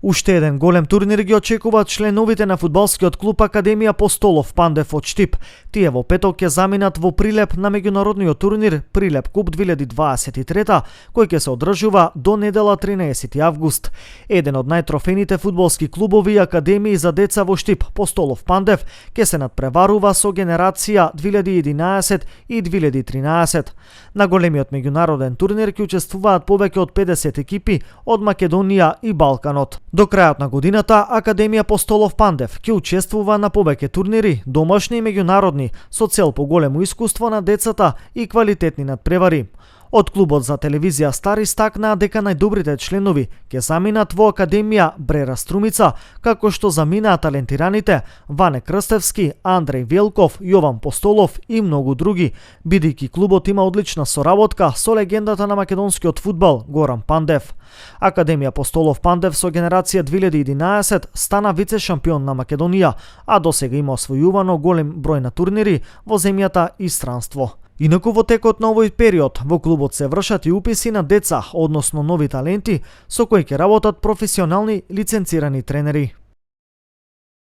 Уште еден голем турнир ги очекуваат членовите на фудбалскиот клуб Академија Постолов Пандев од Штип. Тие во петок ќе заминат во Прилеп на меѓународниот турнир Прилеп Куп 2023, кој ќе се одржува до недела 13 август. Еден од најтрофените фудбалски клубови и академии за деца во Штип, Постолов Пандев, ќе се надпреварува со генерација 2011 и 2013. На големиот меѓународен турнир ќе учествуваат повеќе од 50 екипи од Македонија и Балканот. До крајот на годината, Академија Постолов Пандев ќе учествува на повеќе турнири, домашни и меѓународни, со цел поголемо искуство на децата и квалитетни надпревари. Од клубот за телевизија Стар истакнаа дека најдобрите членови ќе заминат во Академија Брера Струмица, како што заминаа талентираните Ване Крстевски, Андреј Велков, Јован Постолов и многу други, бидејќи клубот има одлична соработка со легендата на македонскиот фудбал Горан Пандев. Академија Постолов Пандев со генерација 2011 стана вице-шампион на Македонија, а досега има освојувано голем број на турнири во земјата и странство. Инаку во текот на овој период во клубот се вршат и уписи на деца, односно нови таленти со кои ќе работат професионални лиценцирани тренери.